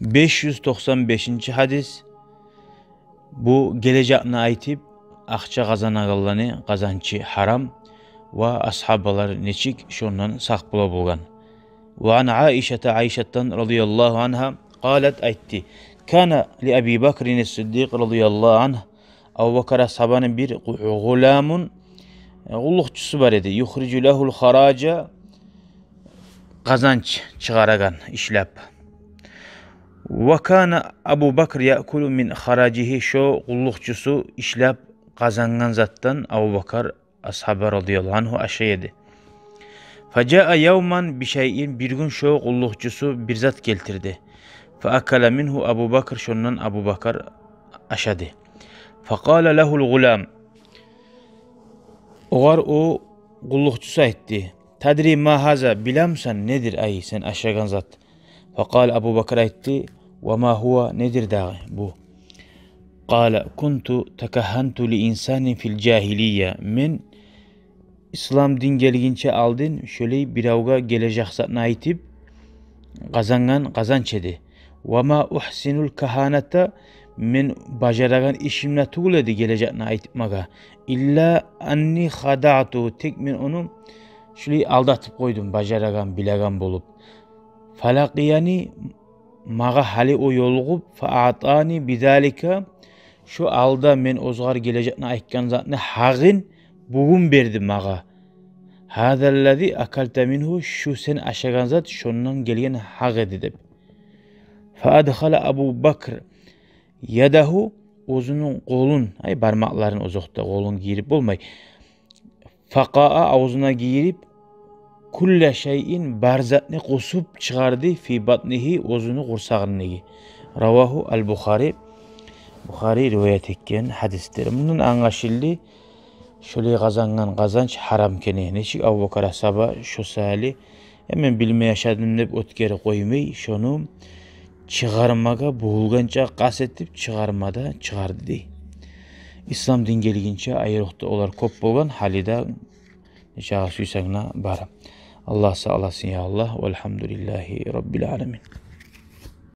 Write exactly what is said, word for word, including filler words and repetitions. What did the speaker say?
Беш юз токъсан бешинчи гьадис. Бу гележекни айтып, акъча къазанагъанланы къазанчы гьарам ва асгьабалар нечик шондан сакъ бола болгъан. Ва ан Аишата, Айшатдан радияллагьу ангьа, къалат, айтды: «Кана ли Аби Бакрин ас-Сиддикъ радияллагьу ангь». Абу Бакр асгьабаны бир гъу-, гъуламун, э, къуллукъчусу бар эди. «Юхрижу лагьул хаража», къазанч чыгъарагъан ишлеп. «Ва кана Абу Бакр яъкулу мин харажигьи», шо къуллукъчусу ишлеп къазангъан затдан Абу Бакр асгьаба радияллагьу ангьу ашай эди. «Фажаа явман бишайин», бир гюн шо къуллукъчусу бир зат гелтирди. «Фаакала мингьу Абу Бакр», шондан Абу Бакр ашады. «Факъала лагьул гъулам», огъар о къуллукъчусу айтды: «Тадри ма гьаза, билемисен недир ай сен ашагъан зат?» Факъала, Абу Бакр айтды: «Ва ма гьува, недир дагъы бу?» Къала: «Кунту такагьгьанту ли инсанин фил жагьилия». Мен ислам дин гелгинче алдын шолай биревге гележек затны айтып къазангъан къазанч эди. «Ва ма ухсинул кагьаната», мен бажарагъан ишим де тюгюл эди гележекни айтмагъа. «Илла анни хадагьтугьу», тек мен ону шулай алдатып къойдум, бажарагъан, билеген болуп. «Фалакъияни», магъа гьали о ёлугъуп, «фаатани бизалика», шо алда мен огъар гележекни айтгъан затны гьагъын бугюн берди магъа. «Гьазаллази акалта мингьу», шу сен ашагъан зат шондан гелген гьакъ эди деп. «Фаадхала Абу Бакр ядагьу», оьзюню къолун, ай, бармакъларын, озокъда, къолун гийирип болмай. «Факъаа», авзуна гийирип, «кулла шайин», бар затны къусуп чыгъарды, «фи батнигьи», оьзюню къурсагъындагъы. «Равагьу ал-Бухари». Бухари риваят этген гьадисдир. Мундан англашылды шолай къазангъан къазанч гьарам экени. Нечик Абу Бакр асгьаба шо саялы, э, мен билмей ашадым деп оьтгерип къоймай, шону чыгъармагъа бугюлгенче къаст этип чыгъарма да чыгъарды дей. Ислам дин гелгинче айрокъда олар кёп болгъан, гьали де нечакъы сюйсенг де бар. Аллагь сакъласын, я Аллагь. Валгьамдулиллагьи раббил аламин.